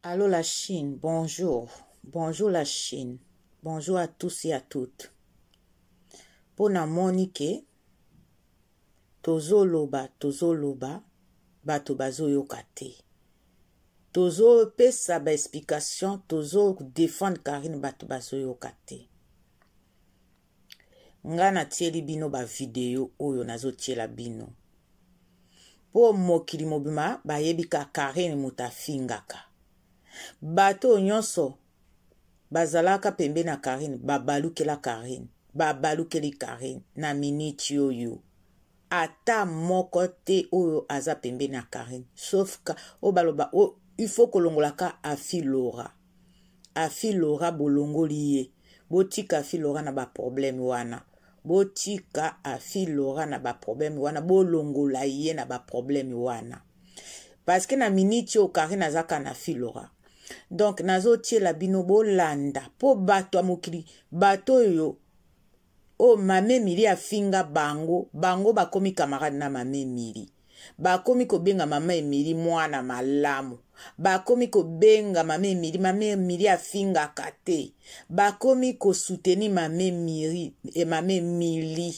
Allo la Chine, bonjour. Bonjour la Chine. Bonjour à tous et à toutes. Mpo namoni ke tozoloba tozoloba bato bazoyoka te. Tozopesa ba explication, tozo defendre Karine bato bazoyoka te. Nga natieli bino ba video oyo nazotiela bino. Mpo mokili mobima bayebi ka Karine moto afingaka. Bato oyo nyonso bazalaka pembeni na Karine babalukela Karine, babalukeli Karine na miniti oyo. Ata moko te oyo aza pembeni na Karine, sauf ka oyo baloba oyo il faut kolongola ka Afi Laura. Afi Laura bolongoli ye. Botika Afi Laura na ba problème wana. Botika Afi Laura na ba problème wana, bolongola ye na ba problème wana. Parce que na minute oyo Karine azaka na Afi Laura. Donc nazotiela bino bolanda po bato ya mokili, bato oyo oyo Mame Emilie afinga bango, bango bakomi camarade na Mame Emilie. Bakomi kobenga Mama Emilie mwana malamu. Bakomi kobenga Mama Emilie, Mama Emilie afingaka te. Bakomi kosoutenir Mama Emilie, eh, Mama Emilie.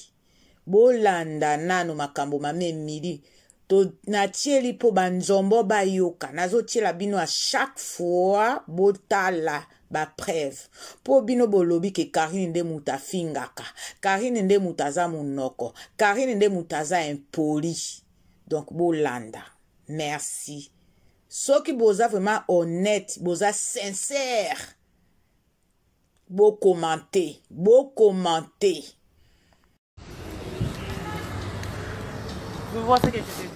Bolanda nano makambo Mama Emilie. To natieli mpo banzombo bayoka. Nazotiela bino à chaque fois botala ba preuve. Mpo bino bolobi ke Karine nde moto afingaka. Karine nde moto aza monoko. Karine nde moto aza impoli. Donc bolanda. Merci. Soki boza vraiment honnête, boza sincère, bo commenter, bo commenter. Je vois ce que je te disais.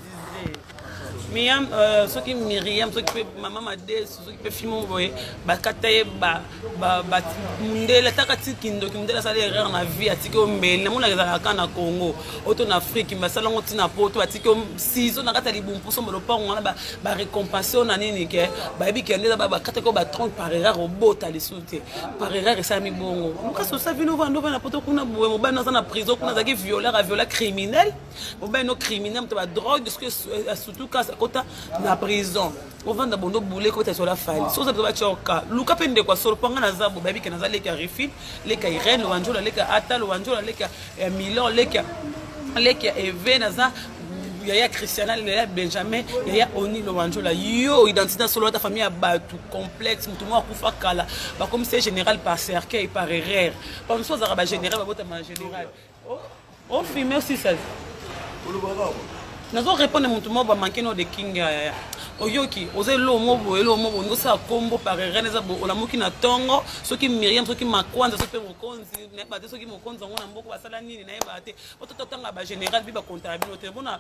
Myriam, euh, soki Myriam, soki pe mama Madesu, soki pe fimo boye, bakata ye ba ba ba mundele ataka ti kindoki mundele asali erreur na vie atiki yo mbeli namonaka ezalaka kaka na Congo oto na Afrique basala yango ti na poto batiki yo ciseau na kati ya libumu mposo lopango wana ba récompense yo na nini ke bayebi ke nde bakataki yo ba tronc par erreur obota lisusu te par erreur esalami bongo luka sosa vino ovanda ovanda poto kuna boye mobali no aza na prison kuna azalaki violeur aviola criminel mobali no criminel moto badrogue soki asutuka akota na prison ovanda bondo bule kobeta sola fali soki oza biso batya oka luka mpe ndeko ya solo mpo nga naza bo bayebi ke naza leki ya refil leki ya irene lowanjola leki ya ata lowanjola leki ya milor leki ya leki ya eve naza yaya christiana yaya benjamin yaya oni lowanjola yo identité na solo ata famille ya bato complexe moto moko akufa kala bakomisa ye général par cercueil par erreur bamosusu bazalaka bagénéral babotama général ofilme osisa nazo répondre moto moko bamanke no de king yaya oyoki oza eloo mo boye eloo mo boye osala kombo par erreur eza olamuki na ntongo soki miriam soki makwanza soki mpe mokonzi nayeba te soki mokonzi yango na mboka basala nini nayeba te po totanga bagénéral bi bakontaka bino te mpona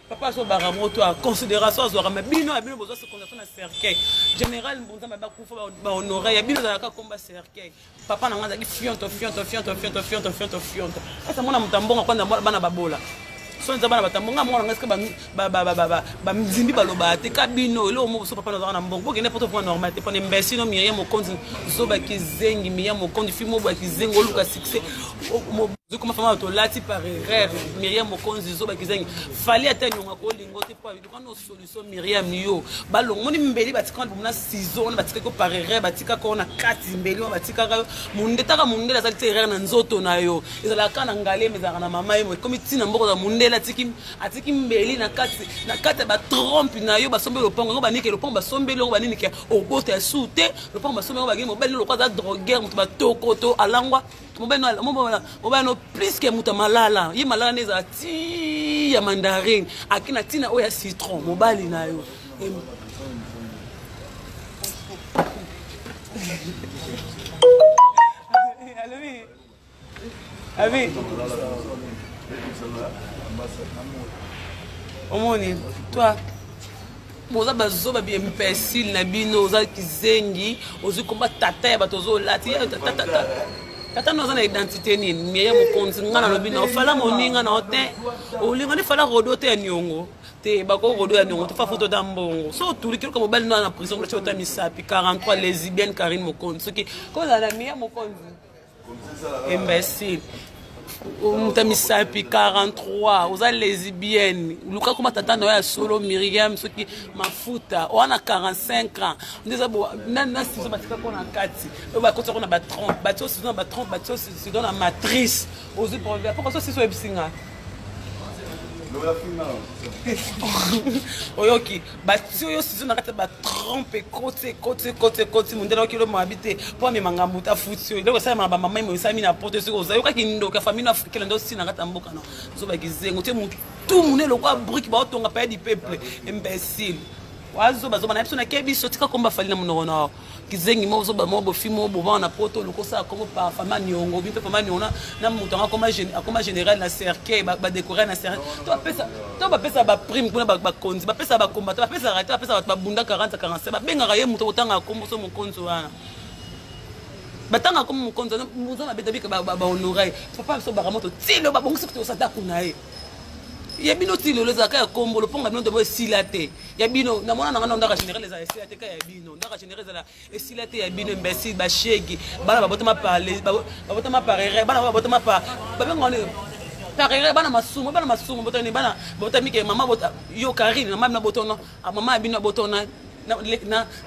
papa azobaka moto ya considération azwaka ma bino ya bino bozwa considération na cercueil général mbonzambe bakufa bahonore ya bino ezalaka komba cercueil papa na ngai azalaki fionto fionto fionto fionto fionto fionto fionto asa mwana moto ya mbongo kwanza bana babola so eza bana bato ya mbongo mwana ngai sika banzimbi balobaka te ka bino eloko moko so papa nazalaka na mbongo bokende poto vraimen normal te mpona imbecile no miriam mokonzi zoba kizengi miriam mokonzi fi mobo ya kizengi oluka succès koma fama tolati par erreur miriam mokonzi zoba kizengi fali ata nyonga kolingo te po luka no solution miriam yo balongo moni mbeli batika wana bomona ciseau wana batikaki ko par erreur batikaka wana kati mbeli wana batikaka yo munde taka mundele azali ti erreur na nzoto na yo ezalaka kaka na ngalema ezalaka na mama ye ekomi ntina mboko za mundele atiki atiki mbeli na kati na kati ya batrompe na yo basombeli lopango yango banike lopango basombeli yango banini ke obota ya su te lopango basombeli yango bagini mobali lokola aza droguer moto batokoto alangwa mobali no plus ke moto ya malala ye malala nde ezala ti ya mandarine ake na ntina oyo ya citron mobali na yo abi omoni toi boza bazoba bi imbécile na bino oza kizengi ozwi komba tata ya bato ozolati tata no aza na identité nini mieye mokonzi nga nalobi na ofala moninga na yo te olinga nde fala rodo te ya niongo te bako rodo ya niongo te fa foto ta mbongo so otuliki loka mobali no na prison kuna ota misapi 43 lesbienne karine mokonzi soki kozala na miye mokonzi imbécile. Moto ya misapi 43, oza lesbienne. Luka koma tata na yo ya solo Miriam soki mafuta oa na 45 ans nde eza na sizo batika ko na kati oyo bakotisa ko na batrompe, batie sizo na batrompe, batie sizo na matrice, ozwi problème poko so sizo oyebisi nga oyoki batie oyo sizo na kati ya batrompe, ekoti ekoti ekoti ekoti, mondele oki olo mabi te mpo amemanga moto afuti oyo eloko esalemaka bamama imo esalami na poto. Soki oza yokaki ndoki ya famille africaine nde osi na kati ya mboka na ozobaki zengo te, motu monene lokola brique baotonga palais du peuple, imbécile. Wazoba zoba na biso, nakebi biso, tika komba Fally na monoko na kizengi mo zoba mo bofi mo bobana na poto lokosala kombo par fama niongo bi mpe fama niongo na moto yango akoma général na cercueil, badécoré na cercueil. To bapesa baprime kuna, bakonzi bapesa, bacombattants bapesaka te, bapesa bato babunda 40 45, babengaka ye moto kotanga kombo so mokonzi wana, batanga kombo mokonzi moza mabe tabika bahonore papa biso bakamoto tilo babongisi kutu osata kuna ye ya bino ti lelo ezalaka ya kombo loponga bino tobo esila te ya bino. Namona nanga na ndaka général ezala esila te ka ya bino, ndaka général ezala esila te ya bino, imbécile. Bashegi bana babotama par babotama par erreur, bana babotama par babenga par erreur, bana masumu, bana masumu botani, bana botami ke mama bota yo Karine, mama bino botona, mama ya bino botona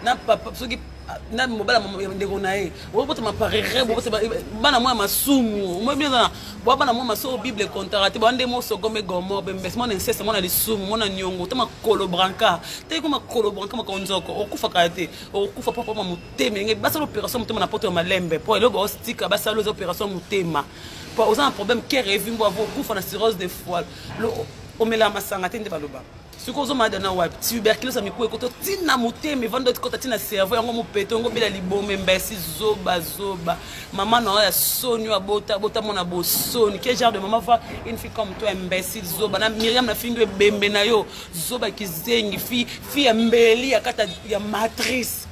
na papa soki na mobala ndeko na ye, obotama par erreur, bana mwa masumu moi bino na bwa bana mwa masumu. Bible ekontaka te bande mo Sodome Gomorrhe bembesi, mwana inceste, mwana lisumu, mwana niongo ta makolo branka te ko makolo branka makonzoko okufaka te, okufa mpo poma motema ndenge basala opération motema na poto ya malembe mpo eloko baostika basala eza opération motema mpo oza na problème cœur evimbo avo okufa na cirrhose de foie, omela masanga te nde baloba. Sikoyo ozomada na wapi? Tuberculose ya mikuwa ekota ntina motema, evanda ekota ntina cerveau, yango mopeto yango obela liboma, embesi zoba zoba. Mama na yo ya soni oyo abota bota mwana bosoni. Quel genre de maman va une fille comme toi, imbécile, zoba na Miriam na fingi ebembe na yo, zoba kizengi, fille fille ya mbeli ya kati ya matrice,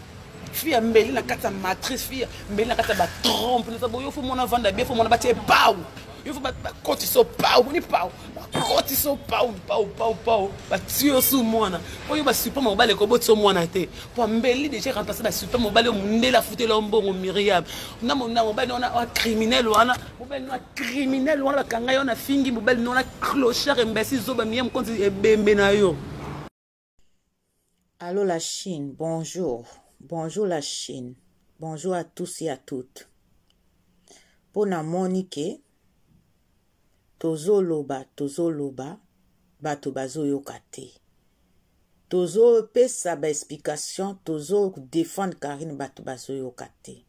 fille ya mbeli na kati ya matrice, fille ya mbeli na kati ya batrompe. Naza boyo fo mwana vanda bien, fo mwana batie pau yo, fo bakotisa pau boni pau, bakotisa pau pau pau pau, batie yo su mwana oyo basupa mobali ekobotisa mwana te po mbeli déjà remplace basupa mobali oyo mondele afutela mbongo. Miriam na mobali wana criminel wana, mobali wana criminel wana bakanga yo na fingi, mobali wana clochard, imbécile, zoba. Miriam mokonzi ebembe na yo. Allô la Chine, bonjour. Bonjour la Chine. Bonjour à tous et à toutes. Mpo namoni ke tozoloba tozoloba, bato bazoyoka te. Tozopesa baexplication, tozodefendre Karine, bato bazoyoka te.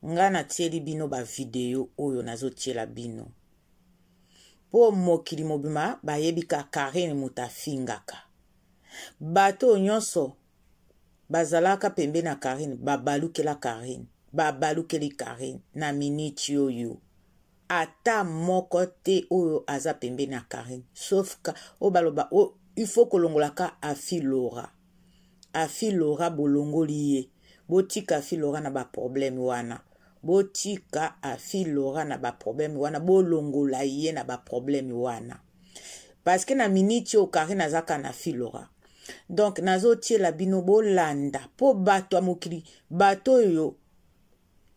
Nga natieli bino bavideo oyo nazotiela bino mpo mokili mobima bayebi ka Karine moto afingaka. Bato oyo nyonso bazalaka pembeni na Karine babalukela Karine, babalukeli Karine na miniti oyo. Ata moko te oyo aza pembeni na Karine sauf ka oyo baloba il faut kolongolaka Afi Lora. Afi Lora bolongoli ye, botika Afi Lora na baproblème wana, botika Afi Lora na baproblème wana, bolongola ye na baproblème wana parce que na miniti oyo Karine azaka na Afi Lora. Donc nazotiela bino bolanda mpo bato ya mokili, bato oyo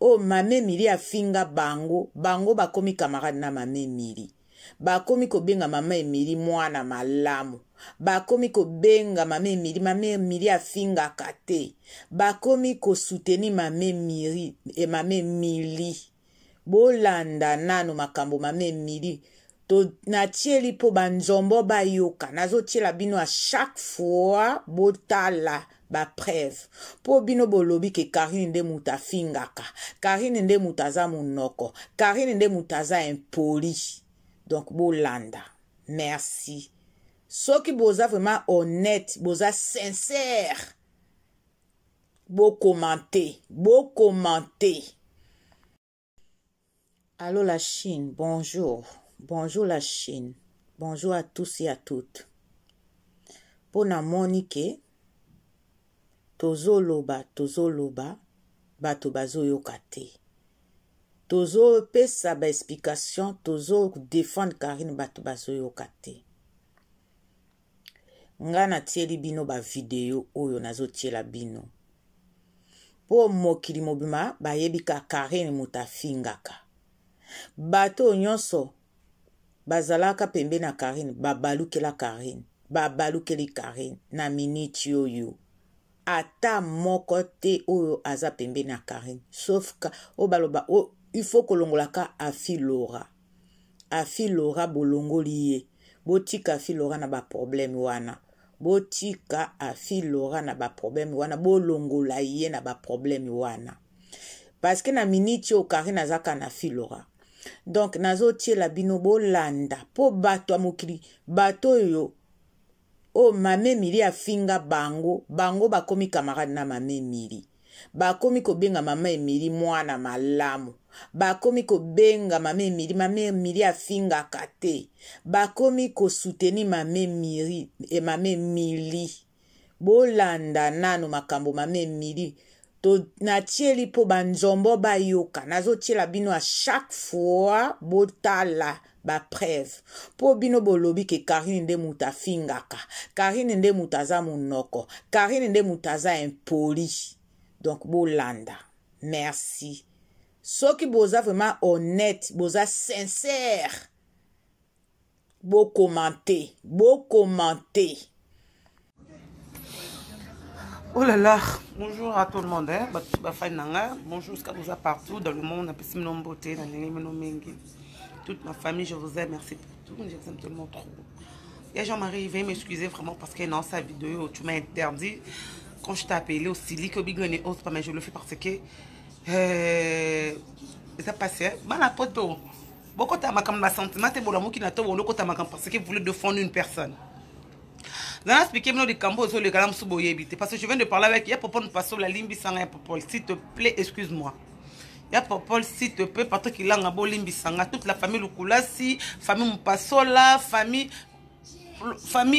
oyo mame Emili afinga bango, bango bakomi camarade na mame Emili, bakomi kobenga mama Emili mwana malamu, bakomi kobenga mama Emili, mama Emili afingaka te, bakomi kosoutenir mama Emili. E mama Emili, bolanda nano makambo mama Emili to natieli mpo banzombo bayoka. Nazotiela bino à chaque fois, botala bapreuve mpo bino bolobi ke Karine nde moto afingaka, Karine nde moto aza monoko, Karine nde moto aza impoli. Donc bolanda, merci. Soki boza vraiment honnête, boza sincère, bokommente, bokommente. Allô la Chine, bonjour. Bonjour la Chine. Bonjour à tous et à toutes. Mpo namoni ke tozoloba tozoloba, bato bazoyoka te. Tozopesa baexplication, tozodefendre Karine, bato bazoyoka te. Nga natieli bino bavideo oyo nazotiela bino mpo mokili mobima bayebi ka Karine moto afingaka. Bato oyo nyonso bazalaka pembeni ya Carine babalukela Carine, babalukeli Carine na miniti oyo. Ata moko te oyo aza pembeni ya Carine, sauf ka oyo baloba oyo il faut kolongola ka Afi Laura. Afi Laura bolongoli ye. Botika Afi Laura na ba problème wana. Botika Afi Laura na ba problème wana, bolongola ye na ba problème wana. Parce que na minute oyo Carine aza ka na Afi Laura. Donc nazotiela bino bolanda po bato ya mokili, bato oyo oyo Mame Emily afinga bango, bango bakomi camarade na Mame Emily. Bakomi kobenga Mama Emily mwana malamu. Bakomi kobenga Mame Emily, Mame Emily afingaka te. Bakomi kosoutenir Mame Emily, eh, Mame Emily. Bolanda nanu makambo Mame Emily. To natieli po ba nzombo bayoka. Nazotiela bino à chaque fois botala ba preuve. Po bino bolobi ke Carine nde mutu afingaka. Carine nde mutu aza munoko. Carine nde mutu aza impoli. Donc bolanda. Merci. Soki boza vraiment honnête, boza sincère, bo commenter, bo commenter. Oh là là, bonjour à tout le monde, hein? Ba fan na nga, bonjour ce que partout dans le monde, napesi bino mbote, na ndenge bino mingi. Toute ma famille, je vous aime, merci pour tout, je vous aime tellement trop. Et Jean-Marie, veuillez m'excuser vraiment parce que dans sa vidéo, tu m'as interdit quand je t'ai appelé au Silic, au Big et autres, mais je le fais parce que ça passait. Bana poto. Bokota makambo na sentiment te bolamuki na to bolokota makambo parce que vous voulez défendre une personne. Nana expliqué bino likambo ozoleka na mosusu boyebi te parce que je viens de parler avec ya Popol Mpasola, limbisanga ya Popol, s'il te plaît, excuse-moi. Ya Popol, s'il te plaît, Patrick Ilanga bolimbisanga, toute la famille Lukulasi, famille Mpasola, famille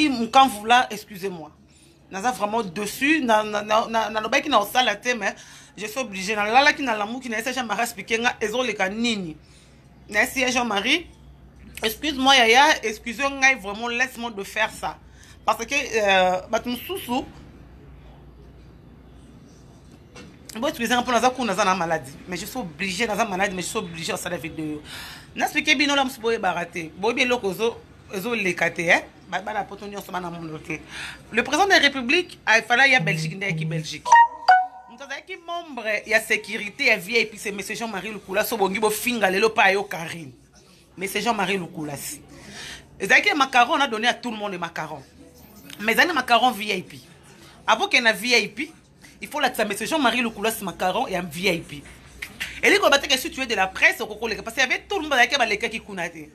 Mukamvula, excusez-moi. Naza vraiment dessus, nalobaki na osala te, mais je suis obligé. Nalalaki na lamuki na yesa Jean-Marie expliqué nga ezoleka nini. Na yesi ya Jean-Marie, excuse-moi yaya, excuse ngai vraiment, laisse-moi de faire ça. Parce que bato mosusu bo excuse nga mpo naza kuna, naza na maladie, mais je suis obligé, naza malade, mais je suis obligé osala vidéo. Na expliqué bino la mosusu boyebaka te, boyebi eloko ezoleka te, hein? Bana poto nyonso bana mondo te. Le président de la République afala ya Belgique nde ayaki Belgique. Moto azalaki membre ya sécurité ya VIP, c'est monsieur Jean-Marie Lukula. So bongi bofinga lelo pa yo Karine. Monsieur Jean-Marie Lukula. Ezalaki macaron, on a donné à tout le monde les macarons. Mais ezalaki macaron VIP. Avant qu'il y ait un VIP, il faut lakisa monsieur Jean-Marie Lukula ce macaron et un VIP. Et lui, quand si tu es de la presse, au Koko, parce qu'il y avait tout le monde qui avait les qui kunate.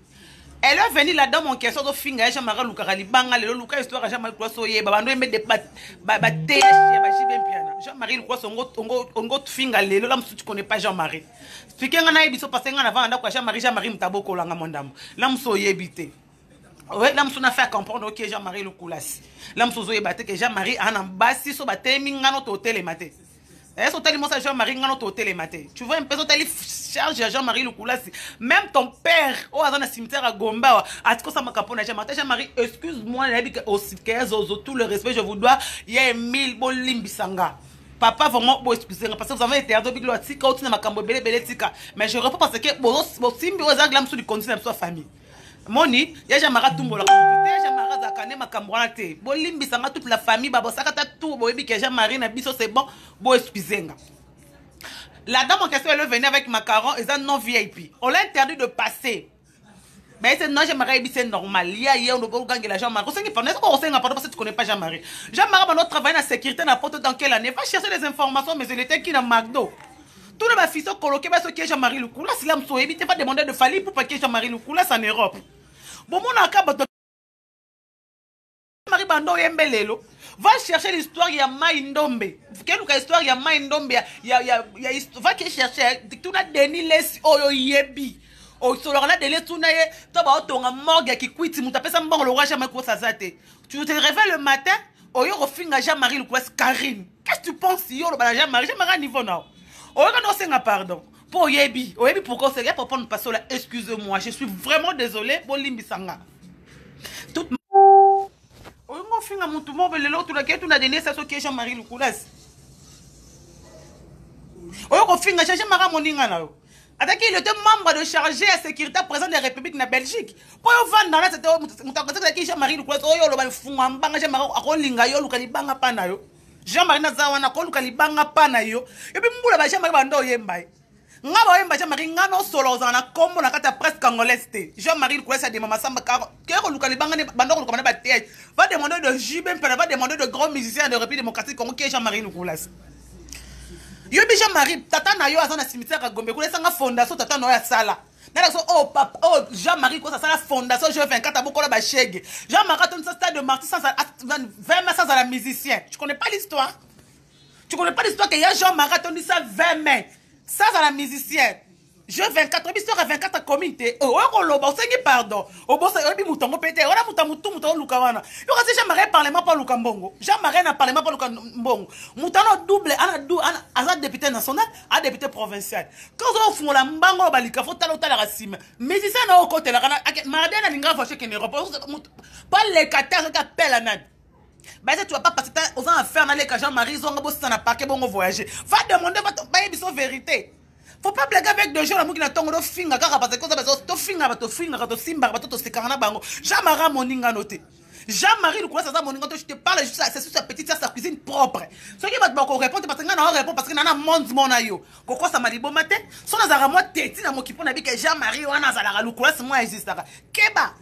Elle est venue là dans mon question de finga Jean-Marie Lukara libanga lelo Luka histoire Jean-Marie Lukula soye ba bando embe de ba ba ba TH ya ba JB Mpiana. Jean-Marie Lukula songo ongo ongo finga lelo la musu tu connais pas Jean-Marie. Expliquer nga na yebiso parce que nga na vanda kwa Jean-Marie, Jean-Marie mtaboko langa mondambo. La musu oyebite. Ouais, la musu na fait comprendre OK Jean-Marie Lukula. La musu ozoyeba te que Jean-Marie ana basi so ba temi nga no to telema te. Eh, so tali mosa Jean-Marie ngano to telema te. Tu vois un peu so tali charge ya Jean-Marie Lukulasi. Même ton père oh aza na cimetière à Gomba atiko sa makapo na Jean-Marie. Jean-Marie, excuse-moi na yebi au cimetière zozo, tout le respect je vous dois. Il y a Emile bolimbisanga. Papa vraiment bo excusez parce que vous avez été ado biglo atika otina makambo belé belé tika. Mais je réponds parce que bo bo simbi oza glam sous du continent na famille. Moni, ya Jean-Marie tumbola te, Jean-Marie zakane makambo wana te. Bolimbisanga toute la famille, babosaka ta tout, boyebi que Jean-Marie na biso c'est bon, bo excusez nga. La dame en question, elle est venue avec macaron et ça non VIP. On l'a interdit de passer. Mais c'est non, Jean-Marie, c'est normal. Il y a, il y a, on doit gagner la Jean-Marie. On sait qu'il faut, on sait pardon, parce que tu connais pas Jean-Marie. Jean-Marie, on travaille dans la sécurité, dans la porte dans quelle année? Va chercher des informations, mais il était qui dans McDo? Tout le monde fils coloqué parce que Jean-Marie Lukula, si l'homme soit évité, va demander de Fally pour pas que Jean-Marie Lukula c'est en Europe. Bon, mon aka, bato Marie Bando Yembelelo. Va chercher l'histoire, il y a Maï Ndombe. Quelle est l'histoire, il y a Maï Ndombe, il y a, il y a, il y a, va chercher, tout a Denis Lessie, oh, yo, yebi. Oh, sur le Denis, tout n'a, toi, bah, ton morgue qui quitte, mon tapé, ça me le roi, jamais quoi ça zate. Tu te réveilles le matin, oh, yo, refinga Jean-Marie Lukula, Karine. Qu'est-ce que tu penses, yo, le Jean-Marie, Jean-Marie, niveau, non. Oh, non, c'est un pardon. Pour Yebi, Oyebi, pourquoi c'est pour prendre passer là, excusez-moi, je suis vraiment désolé, bolimbisanga. Tout Oyo ngo finga mutu mo lelo tu la ke tu na dene ça soki Jean-Marie Lukulas. Oyo ko finga Jean-Marie moninga na yo. Ataki il était membre de chargé ya sécurité président de la République na Belgique. Po yo vanda na c'était moto akozaki Jean-Marie Lukulasi oyo oloba mfungwa mbanga Jean-Marie akolinga yo luka libanga pa na yo. Jean-Marie naza wana koluka libanga pa na yo. Epi mbula ba Jean-Marie bando oyemba ye. Nga ba oyemba Jean-Marie nga no solo ozala na kombo na kati ya presse congolaise te. Jean-Marie Lukulasi adema masamba karo. Ke koluka libanga ne bando koluka bana ba te. Va demander de JB Mpela, va demander de grands musiciens de République démocratique Congo qui est Jean-Marie Lukulasi. Yo bi Jean-Marie tata na yo aza na cimetière ya Gombe kuna esanga fondation tata na yo asala. Nana so oh papa oh Jean-Marie kosa sala fondation je 24 abokola ba shege. Jean-Marie atonisa stade de martyr sans 20 mai sans la musicien. Tu connais pas l'histoire? Tu connais pas l'histoire que ya Jean-Marie atondisa 20 mai sans la musicien. Je 24 oyebi histoire ya 24 commune te oh, oyo koloba osengi pardon obosa oyebi moto yango mpe te wana moto ya motu moto oluka wana yo kasi Jean Marie parlement mpo aluka mbongo Jean Marie na parlement mpo aluka mbongo moto ana double ana du ana aza député national a député provincial quand ozo ofungola mbango oyo balika fo tala otalaka nsima musicien na okotelaka na mardi na linga voiture kende Europe mpo aleka te azaki apela nani Baise tu vas pas passer oza na faire na leka Jean Marie zonga bosisa na parquet bongo voyager va demander va bayebi so vérité. Faut pas blaguer avec des gens lamuki na tongo tofinga kaka parce que oza bazo tofingaka tofingaka tosimbaka bato tosekaka na bango. Jean-Marie moninga no te. Jean-Marie Lukulasi aza moninga to je te parle juste c'est sur sa petite sœur sa cuisine propre. Soki bato bako répondre parce que nga na répondre parce que na na monde mona yo. Kokosama liboma te. So nazalaka mwa teti na moki mpo na bike Jean-Marie wana azalaka Lukulasi mwa existaka. Keba.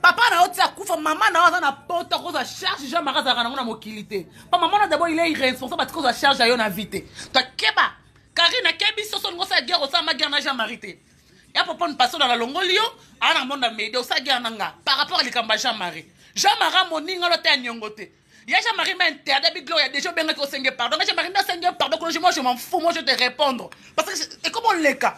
Papa na yo ti akufa mama na yo aza na poto akozwa charge Jean-Marie azalaka nango na mokili te. Pa mama na d'abord il est irresponsable atika kozwa charge ya yo na vie te. Toi keba. Karine akebi soso olingi osala guerre osala ma guerre na Jean Marie te. Ya papa ne passe na longoli yo ana monde ya media osala guerre na nga par rapport à likambo ya Jean Marie. Jean Marie moninga lo te ya nyongo te. Ya Jean Marie m'a interdit bi Gloria déjà obengaki osenge pardon. Jean Marie nda senge pardon kono moi je m'en fous moi je te répondre parce que et comment leka.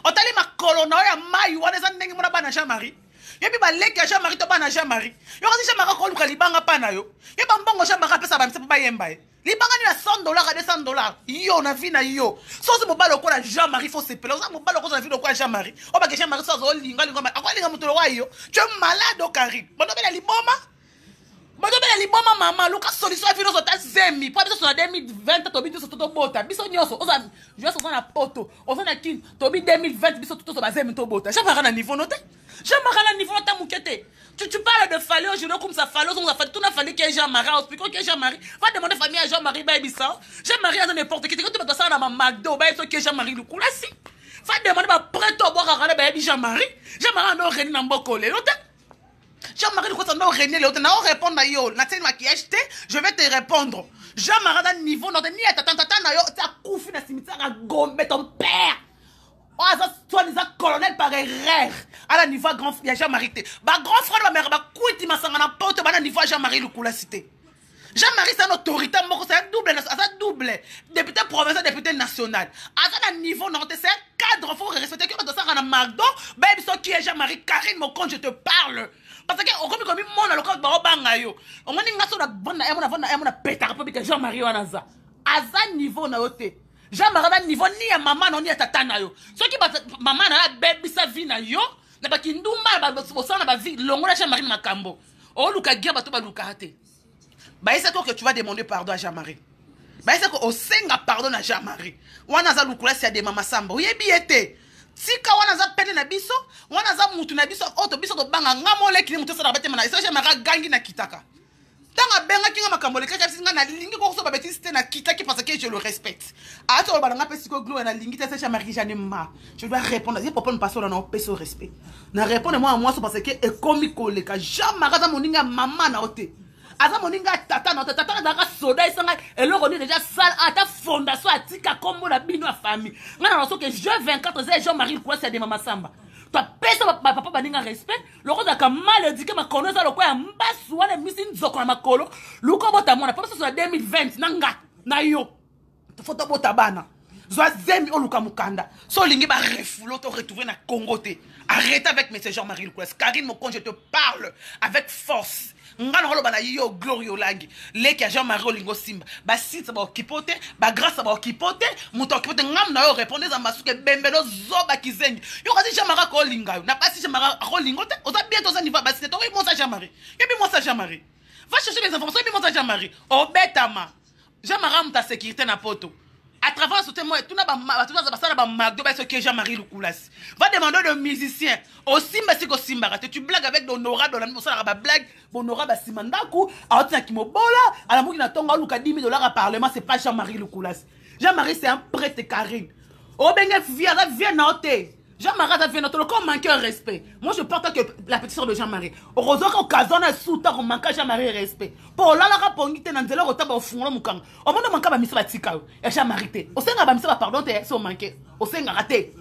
Otali makolo na yo ya mai wana eza ndenge mona bana Jean Marie. Yebi baleki ya Jean Marie to bana Jean Marie. Yo kasi Jean Marie akoluka libanga pa na yo. Ye ba mbongo Jean Marie apesa ba misa pa bayemba ye. Libanga ni ya 100 $ a 200 $ yo na vie na yo. Soki mobali lokola Jean-Marie faut sepela. Oza mobali lokola na vie lokola Jean-Marie. O ba ke Jean-Marie so azo linga linga akolinga moto lokola yo. Tu es malade au carré. Bando bela liboma. Bando bela liboma mama luka solution ya vie nyonso ta zemi. Po biso na 2020 tobi biso to bota. Biso nyonso oza nyonso oza na poto, oza na kin, tobi 2020 biso to ba zemi to bota. Jean-Marie na niveau note. Jean-Marie na niveau ta mukete. Tu parles de Fally aujourd'hui comme ça Fally, on a Fally, tout n'a Fally qui est Jean-Marie, explique qui est Jean-Marie. Va demander famille à Jean-Marie Baibissa. Jean-Marie a n'importe qui. Tu vas ça dans ma McDo, Baibissa qui est Jean-Marie Lukulasi. Va demander ma prête au boire à Baby Jean-Marie. Jean-Marie a régné dans Bokole. Jean-Marie Lukulasi a régné l'autre. Na répondre à yo, na tienne maquillage je vais te répondre. Jean-Marie a niveau non ni tata tata na yo, tu as koufi na cimetière à Gombe ton père. Oh, aza soi-disant colonel par erreur. À la niveau grand frère Jean-Marie te. Ba grand frère ba mère ba kwiti masanga na poto ba na niveau Jean-Marie Lukula cité. Jean-Marie c'est un autorité moko c'est un double aza double député provincial député national. Aza na niveau non c'est un cadre faut respecter que ba sanga na McDo ba biso qui est Jean-Marie Karine Mokonzi je te parle. Parce que okomi komi mona lokola ba banga yo. Omoni nga so na vanda ya mona vanda ya mona petaka po bika Jean-Marie wana za. Aza niveau na yo te. Jean-Marie na niveau ni ya mama na ni ya tata na yo. Soki ba mama na ya bebisa vie na yo, na ba kindumba ba bosana ba vie longola Jean-Marie makambo. Oluka guerre bato baluka te. Ba esa que tu vas demander pardon à Jean-Marie. Ba esa ko osenga pardon à Jean-Marie. Wana za lukula si ya de mama Samba. Oyebi ete. Tika wana za pene na biso, wana za mutu na biso, oto biso to banga ngamo leki ni mutu sala bete mana. Esa Jean-Marie gangi na kitaka. Tant abengaki nga makambo lekaki abisi nga nalingi kokoso ba bêtise te na kitaki parce que je le respecte. Ati oloba na nga mpe sikoyo Gloria nalingi te se Jean-Marie j'en ai marre. Je dois répondre. Ye papa mpaso na opesa respect. Na répondre moi mwasi parce que ekomi koleka. Jean-Marie aza moninga mama na yo te. Aza moninga tata na yo te. Tata azalaka soda esanga eloko nini déjà sale ata fondation atika kombo na bino ya famille. Nga na soki je 24 eza Jean-Marie Lukulasi ya Mama Samba. Toi pesa ba papa baninga respect. Loko zaka mal éduqué makolo eza lokola ya mbasu wana emisi nzoko na makolo. Luka bota mwana po biso na 2020 na nga na yo. Faut tobota bana. Zwa zemi oluka mukanda. So olingi ba refouler to retrouver na Congo te. Arrêtez avec monsieur Jean-Marie Lukulasi. Karine Mokonzi, je te parle avec force. Nga na koloba na yo Gloria Olangi. Leki ya Jean-Marie Olingo Simba. Ba site ba okipote, ba grâce ba okipote, moto okipote ngam na yo répondre za masuke bembe no zoba kizengi. Yo kasi Jean-Marie ko linga yo. Na pasi Jean-Marie ko lingo te. Oza bien toza niveau ba site. Toki mosa Jean-Marie. Yebi mosa Jean-Marie. Va chercher les informations, yebi mosa Jean-Marie. Obetama. Jean-Marie muta sécurité na poto. À travers soutien moi, tuna bato basala bamagdo basoki Jean-Marie Lukulasi. Va demander de musicien osimba siki osimbaka te. Tu blagues avec l'honorable, olandi bosalaka bablague. Honorable asima ndako, aotinaki mobola, alamuki na ntongo, aluka 10 000 $ à parlement. C'est pas Jean-Marie Lukulasi. Jean-Marie, c'est un prêtre. Karine, obenge vie, aza vie na yo te. Jean-Marie aza vie na yo te. Loko manque un respect, moi je porte que la petite sœur de Jean-Marie, okozwaka occasion na suta komanka Jean-Marie respect, mpo olalaka pongi te na nzela, okotaba, ofungola mokanga, omoni omanka bamisa, batika yo ya Jean-Marie te. Osengaka bamisa bapardon te. So omanke, osengaka te.